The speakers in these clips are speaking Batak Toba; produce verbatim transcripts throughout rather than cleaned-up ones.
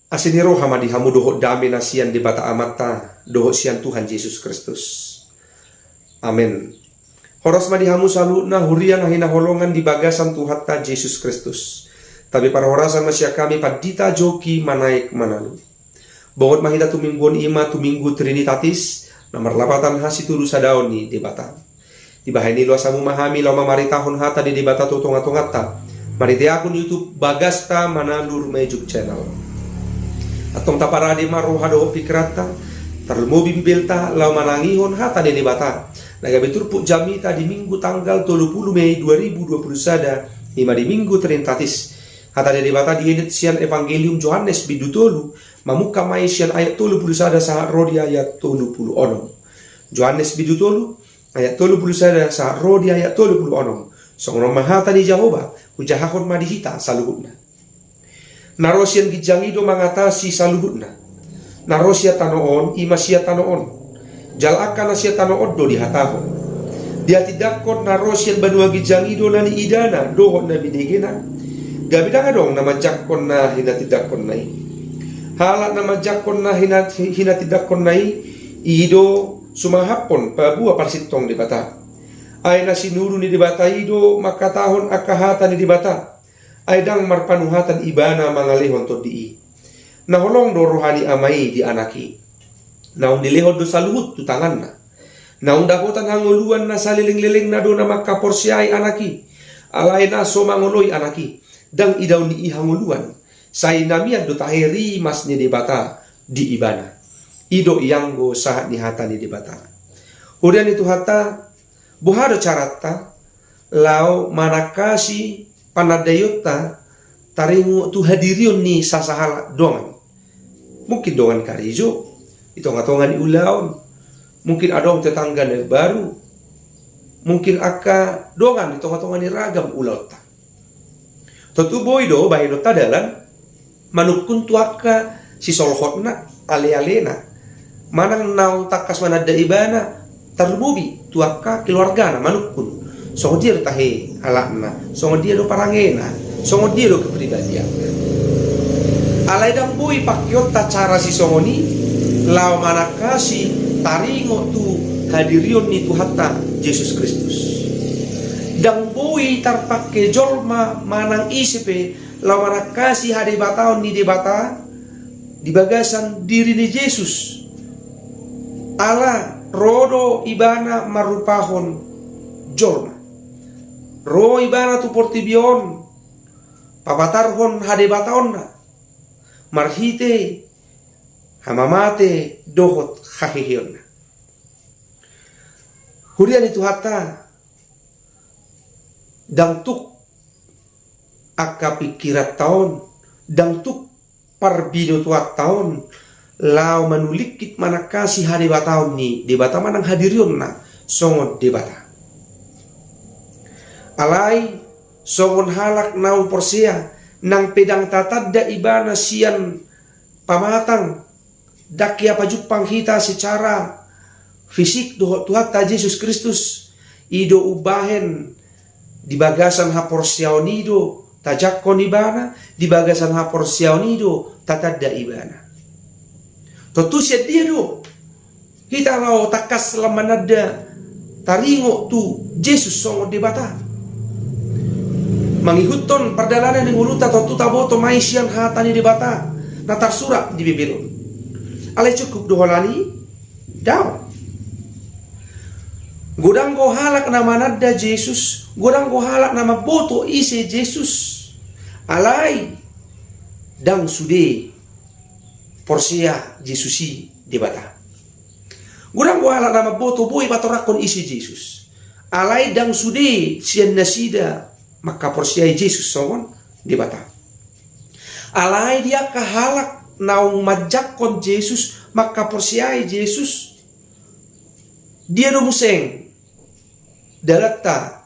Asi ni roha ma di hamu dohot dame na sian Debata Amanta dohot sian Tuhan Jesus Kristus. Amen. Horas ma di hamu saluhutna huria na hinaholongan di bagasan Tuhanta Jesus Kristus. Tabi parhorasan ma sian hami Pandita Joki Manaek Manalui. Bongot ma hita tu minggu on, i ma tu Minggu Trinitatis, na marlapatan hasitulusadaon ni Debata. Dibahen i loas hamu ma hami laho mamaritahon hata ni Debata tu tongatonganta, marhite akun YouTube Bagasta Manalur Majuk Channel. Antong taparade ma roha dohot pingkiranta, tarlumobi Bibelta laho manangihon hata ni Debata na gabe turpuk jamita di Minggu tanggal tolu pulu Mei dua ribu dua pulu sada, i ma di Minggu Trinitatis. Hata ni Debata dienet sian Evangelium Johannes bindu tolu, mamungka ma i sian ayat tolu pulu sada sahat ro di ayat tolu pulu onom. Johannes bindu tolu, ayat tolu pulu sada sahat ro di ayat tolu pulu onom. Songon on ma hata ni Jahowa, hujahahon ma di hita saluhutna. Na ro sian ginjang i do mangatasi saluhutna. Na ro sian tano on, i ma sian tano on. Jala angka na sian tano on do dihatahon. Dihatindangkon na ro sian banua ginjang i do na niidana dohot na binegena. Gabe ndang adong na manjangkon na hinatindangkonna i. Halak na manjangkon na hina-, hinatindangkonna i, i do sumahaphon paboa parsintong Debata. Ai na sinuru ni Debata i do mangkatahon angka hata ni Debata. Ai ndang marpanuhatan ibana mangalehon tondi i. Na holong do roha ni Ama i di Anak i. Naung dilehon do saluhut tu tanganna. Naung dapotan hangoluan na salelenglelengna do na mangkaporseai Anak i. Alai na so mangoloi Anak i, ndang idaon ni i hangoluan. Sai na mian do tahe rimas ni Debata di ibana. I do ianggo sahat ni hata ni Debata. Huria ni Tuhanta, boha do caranta laho manangkasi panandaionta taringot tu hadirion ni sasahalak dongan. Mungkin dongan karejo di tongatonga ni ulaon, mungkin adong tetangga na baru, mungkin angka dongan di tongatonga ni ragam ulaonta. Tontu boi do bahenonta dalan manungkun tu angka sisolhotna, alealena, manang naung tangkas mananda ibana, tarlumobi tu angka keluargana manungkun songon dia do tahe halakna, songon dia do parangena, songon dia do kepribadianna. Alai ndang boi pangkeonta cara sisongon i laho manangkasi taringot tu hadirion ni Tuhanta Jesus Kristus. Ndang boi tarpangke jolma manang ise pe laho manangkasi hadebataon ni Debata di bagasan diri ni Jesus. Ala ro do ibana marupahon jolma. Ro ibana tu portibi on papatarhon hadebataonna marhite hamamate dohot haheheonna. Huria ni Tuhanta, ndang tuk angka pingkiranta on, ndang tuk parbinotoanta on laho manulingkit manangkasi hadebataon ni Debata manang hadirionna songon Debata. Alai songon halak naung porsea, nang pe ndang tatanda ibana sian pamatang, ndang hea pajumpang hita secara fisik dohot Tuhanta Jesus Kristus, i do umbahen di bagasan haporseaon i do tajangkon ibana, di bagasan haporseaon i do tatanda ibana. Tontu sian dia do hita laho tangkas lam mananda taringot tu Jesus songon Debata? Mangihuthon pardalanan ni ngolunta tontu taboto ma i sian hata ni Debata na tarsurat di Bibel on. Alai cukup do holan i? Daong. Godang do halak na mananda Jesus, godang do halak na mamboto ise Jesus. Alai ndang sude porsea Jesus i Debata. Godang do halak na mamboto boi patorangkon ise Jesus. Alai ndang sude sian nasida mangkaporseai Jesus songon Debata. Alai di angka halak naung manjangkon Jesus, mangkaporseai Jesus, dia do muse dalanta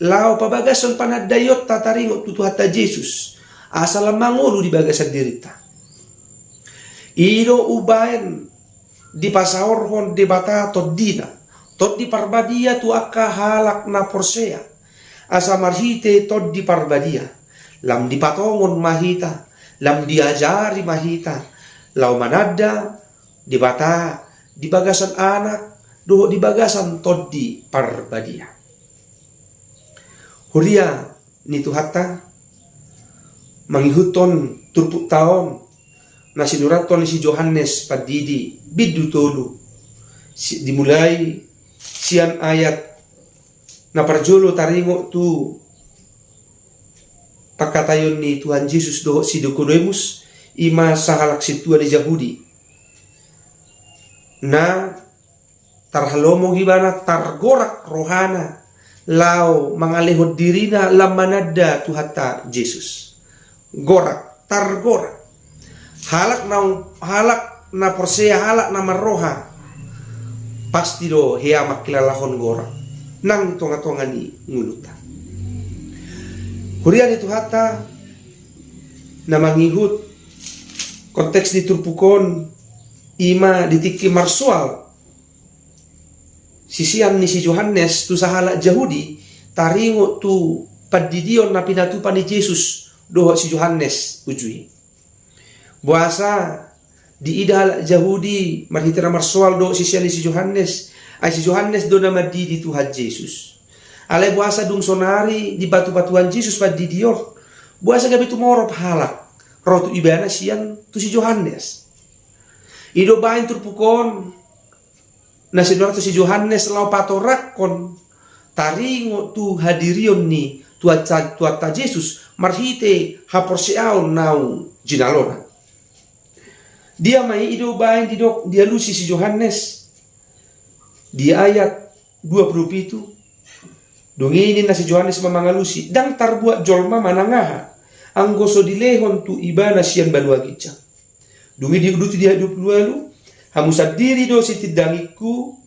laho pabagashon panandaionta taringot tu Tuhanta Jesus, asa lam mangolu di bagasan dirinta? I do umbahen dipasaorhon Debata Tondina, Tondi Parbadia tu angka halak na porsea, asa marhite Tondi Parbadia lam dipatongon ma hita Lam diajari ma hita laho mananda Debata di bagasan Anak dohot di bagasan Tondi Parbadia. Huria ni Tuhanta, mangihuthon turpukta on na sinurathon ni si Johannes Pandidi bindu tolu, si-, dimulai sian ayat na parjolo taringot tu pangkataion ni Tuhan Jesus dohot si Nikodemus, i ma sahalak sintua ni Jahudi. Na tarhalomong ibana, targorak rohana laho mangalehon dirina lam mananda Tuhanta Jesus. Gorak, targorak. Halak na, halak na porsea, halak na marroha, pasti do hea mangkilalahon gorak nang tongatonga ni ngolunta. Huria ni Tuhanta, na mangihut konteks ni turpuk on, i ma di tingki marsoal sisean ni si Johannes tu sahalak Jahudi taringot tu pandidion na pinatupa ni Jesus dohot si Johannes uju i. Boasa diida halak Jahudi marhite na marsoal dohot sisean ni si Johannes, ai si Johannes do na mandidi Tuhan Jesus. Alai boasa dung sonari dipatupa Tuhan Jesus pandidion, boasa gabe tumorop halak ro tu ibana sian tu si Johannes? I do baen turpuk on na sinurathon si Johannes laho patorangkon taringot tu hadirion ni Tuhanta, Tuhanta Jesus marhite haporseaon naung jinalona. Dia ma i? I do baen didok, dialusi si Johannes di ayat dua pulu pitu. Dung i ninna si Johannes ma mangalusi, ndang tarbuat jolma manang aha, anggo so dilehon tu ibana sian banua ginjang. Dung i diuduti di ayat dua pulu ualu, hamu sandiri do sitindangingku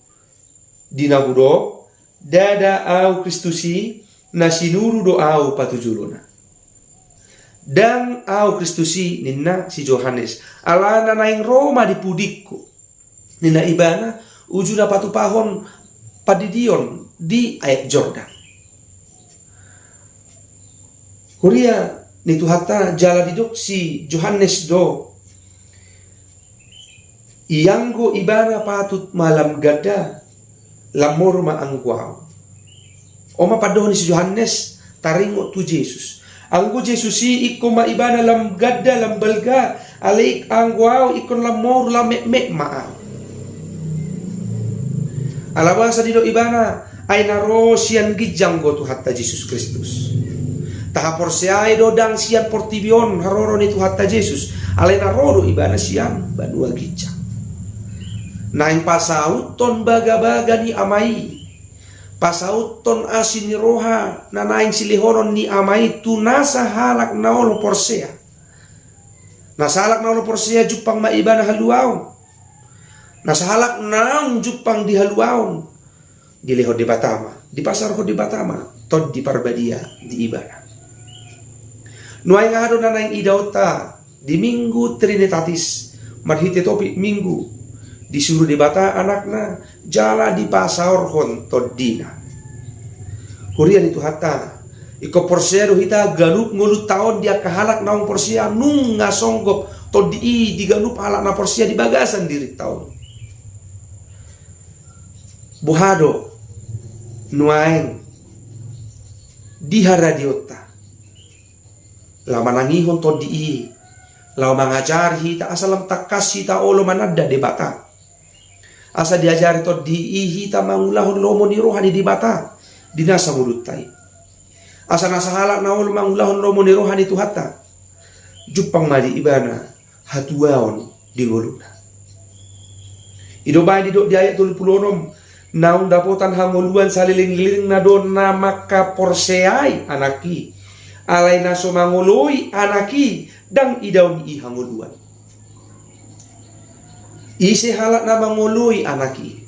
di na hudok, ndada ahu Kristus i, na sinuru do ahu patujolona. Ndang ahu Kristus i, ninna si Johannes, alana naeng ro ma di pudingku, ninna ibana, uju na patupahon pandidion di Aek Jordan. Huria ni Tuhanta, jala didok si Johannes do, ianggo ibana patut ma lam ganda, lam moru ma anggo ahu. On ma pandohan ni si Johannes taringot tu Jesus. Anggo Jesus i ingkon ma ibana lam ganda, lam balga, alai anggo ahu ingkon lam moru, lam metmet ma ahu. Ala boasa didok ibana, ai na ro sian ginjang do Tuhanta Jesus Kristus. Tahaporseai do ndang sian portibi on haroro ni Tuhanta Jesus, alai na ro do ibana sian banua ginjang. Naeng pasauthon bagabaga ni Ama i, pasauthon asi ni roha na naeng silehonon ni Ama i tu na sahalak na olo porsea. Na sahalak na olo porsea jumpang ma ibana haluaon. Na sahalak naung jumpang di haluaon, dilehon Debata ma, dipasaorhon Debata ma Tondi Parbadia di ibana. Nuaeng aha do na naeng idaonta di Minggu Trinitatis marhite topik Minggu, disuru Debata Anakna jala dipasaorhon Tondina. Huria ni Tuhanta, ingkon porsea do hita ganup ngolunta on di angka halak naung porsea, nunga songgop Tondi i di ganup halak na porsea di bagasan dirinta on. Boha do nuaeng di haradionta laho manangihon Tondi i, laho mangajari hita asa lam tangkas hita olo mananda Debata. Asa diajari Tondi i hita mangulahon lomo ni roha ni Debata di nasa ngolunta i. Asa na sahalak na olo mangulahon lomo ni roha ni Tuhanta, jumpang ma di ibana hatuaon di ngoluna. I do baen didok di ayat tolu pulu onom, naung dapotan hangoluan salelenglelengna do na mangkaporseai Anak i. Alai na so mangoloi Anak i, ndang idaon i hangoluan. Ise halak na mangoloi Anak i?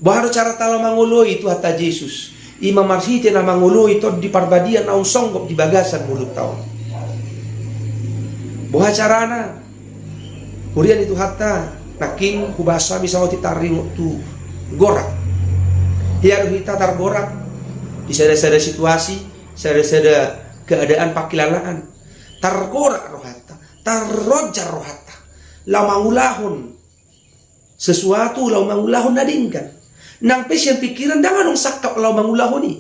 Boha do caranta laho mangoloi Tuhanta Jesus? I ma marhite na mangoloi Tondi Parbadia naung songgop di bagasan ngolunta on. Boha carana? Huria ni Tuhanta, nangkin hubahas hami saotik taringot tu gorak. Hea do hita targorak di sada-sada situasi, sada-sada keadaan pangkilalaan. Targorak rohanta, tarrojar rohanta laho mangulahon sesuatu, laho mangulahon na denggan. Nang pe sian pikiran ndang adong sangkap laho mangulahon i.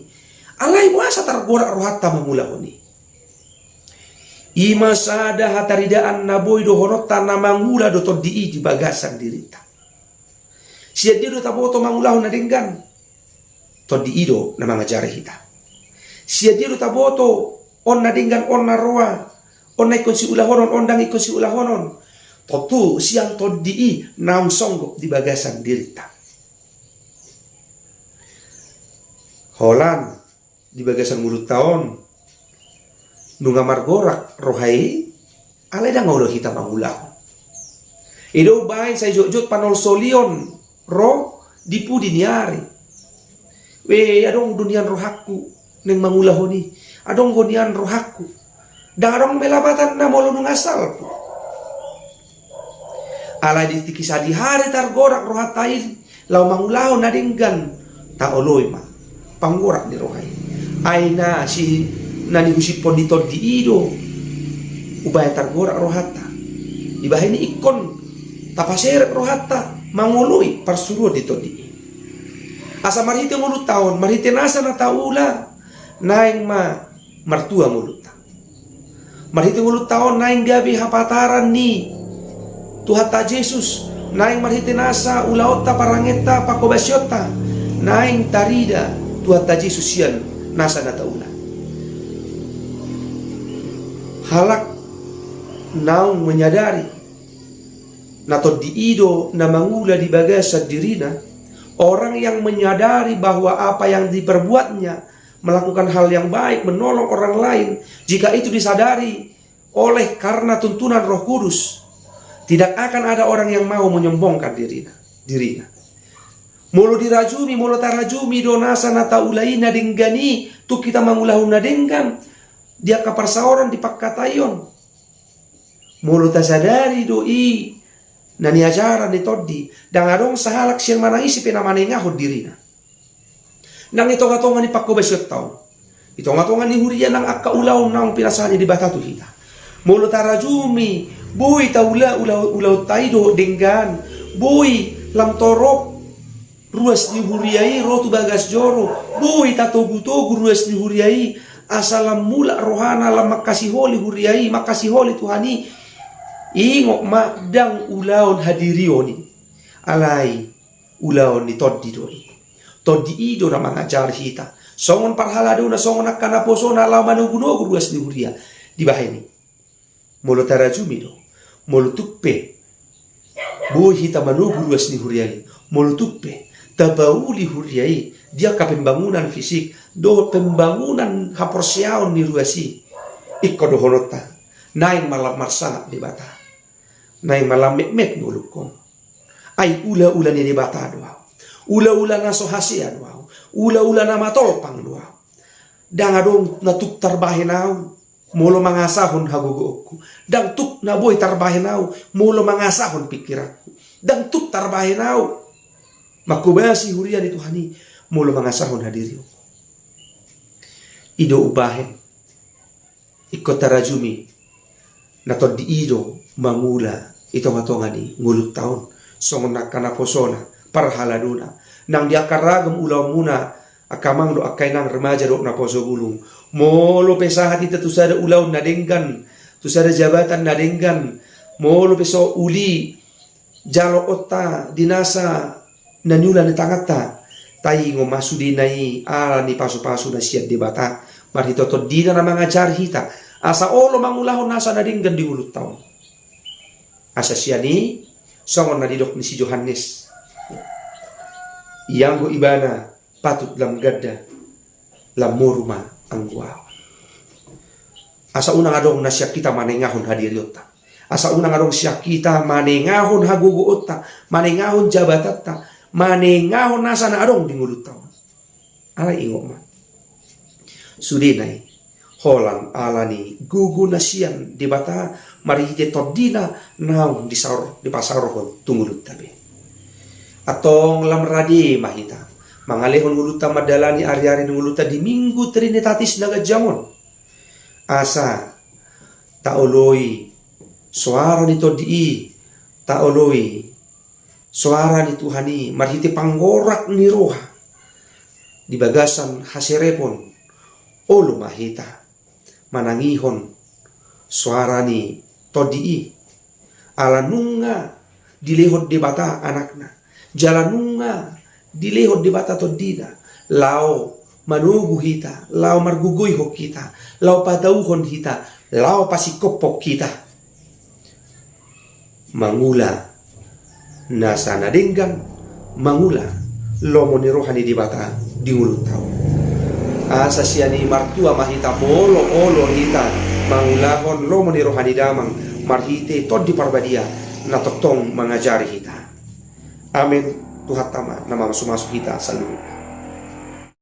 Alai boasa targorak rohanta mangulahon i? I ma sada hataridaan na boi dohononta na mangula do tondi i di bagasan dirinta. Sian dia do taboto mangulahon na denggan? Tondi i do na mangajari hita. Sian dia do taboto on na denggan, on na roa, on na ingkon siulahonon, on ndang ingkon siulahonon? Tontu sian tondi i naung songgop di bagasan dirinta. Holan di bagasan ngolunta on nunga margorak roha i, alai ndang olo hita mangulahon. I do umbahen sai jotjot panolsolion ro di pudi ni ari. We, adong do nian rohangku naeng mangulahon i, adong do nian rohangku. Ndang adong be lapatanna molo nunga salpu. Alai di tingki sadihari targorak rohanta i laho mangulahon na denggan, taoloi ma panggorak ni roha i. Ai na si na nihusiphon ni tondi i do umbahen targorak rohanta. Dibahen i ingkon tapaserep rohanta mangoloi parsuruon ni tondi i. Asa marhite ngolunta on, marhite nasa na taula, naeng ma martua ngolunta. Marhite ngolunta on naeng gabe hapataran ni Tuhanta Jesus, naeng marhite nasa ulaonta, parangenta, panghobasionta, naeng tarida Tuhanta Jesus sian nasa na taula. Halak naung menyadari na tondi i do na mangula di bagasan dirina, orang yang menyadari bahwa apa yang diperbuatnya melakukan hal yang baik, menolong orang lain, jika itu disadari oleh karena tuntunan Roh Kudus, tidak akan ada orang yang mau menyombongkan dirina, dirinya. Molo dirajumi, molo tarajumi do nasa na taula i, na denggan i, tung hita mangulahon na denggan di angka parsaoran, di pangkataion. Molo tasadari do i na niajaran ni tondi, ndang adong sahalak sian manang ise pe na manengahon dirina. Nang i tongatonga ni panghobasionta on, i tongatonga ni huria nang angka ulaon naung pinasahat ni Debata tu hita. Molo tarajumi, boi taula ula, ulaonta i dohot denggan, boi lam torop ruas ni huria i ro tu bagas joro, boi tatogutogu ruas ni huria i, asa lam mulak rohana lam mangkasiholi huria i, mangkasiholi Tuhan i. Ingot ma, ndang ulaon hadirion i, alai ulaon ni tondi do i. Tondi i do na mangajari hita songon parhaladona, songon angka naposona laho manogunogu ruas ni huria. Dibahen i, molo tarajumi do, molo tung pe boi hita manogu ruas ni huria i, molo tung pe tapauli huria i di angka pembangunan fisik dohot pembangunan haporseaon ni ruas i, ingkon dohononta, naeng ma lam marsangap Debata, naeng ma lam metmet ngolungkon. Ai ulaula ni Debata do ahu, ulaula na so hasea do ahu, ulaula na matolpang do ahu. Ndang adong na tuk tarbahen ahu molo mangasahon hagogoonku. Ndang tuk na boi tarbahen ahu molo mangasahon pingkiranku. Ndang tuk tarbahen ahu manghobasi huria ni Tuhan i molo mangasahon hadirionku. I do umbahen ingkon tarajumi na tondi i do mangula i tongatonga ni ngolunta on, songon angka naposona, parhaladona. Nang di angka ragam ulaonmuna, angka amang dohot angka inang, remaja dohot naposo bulung, molo pe sahat hita tu sada ulaon na denggan, tu sada jabatan na denggan, molo pe so uli jaloonta di nasa na niula ni tanganta, taingot ma sudena i ala ni pasupasu na sian Debata marhite tondina na mangajari hita asa olo mangulahon nasa na denggan di ngolunta on. Asa sian i, songon na didok ni si Johannes, ianggo ibana patut lam ganda, lam moru ma anggo ahu. Asa unang adong na sian hita manengahon hadirionta, asa unang adong sian hita manengahon hagogoonta, manengahon jabatanta, manengahon nasa na adong di ngolunta on. Alai ingot ma, sudena i holan ala ni gogo na sian Debata marhite tondina naung disaor, dipasaorhon tu ngolunta be. Antong lam rade ma hita mangalehon ngolunta, mandalani ariari ni ngolunta di Minggu Trinitatis na ganjang on, asa taoloi Soara ni Tondi i taoloi, soara ni Tuhan i marhite panggorak ni roha di bagasan haserepon olo ma hita manangihon soara ni Tondi i. Ala nunga dilehon Debata Anakna, jala nunga dilehon Debata Tondina, laho manogu hita, laho margogoihon hita, laho patauhon hita, laho pasingkophon hita. Mangula nasa na denggan, mangula lomo ni roha ni Debata di ngolunta on. Asa sian i martua ma hita molo olo hita mangulahon lomo ni roha ni Damang marhite Tondi Parbadia na tongtong mangajari hita. Amen. Tuhanta ma na mamasumasu hita saluhutna.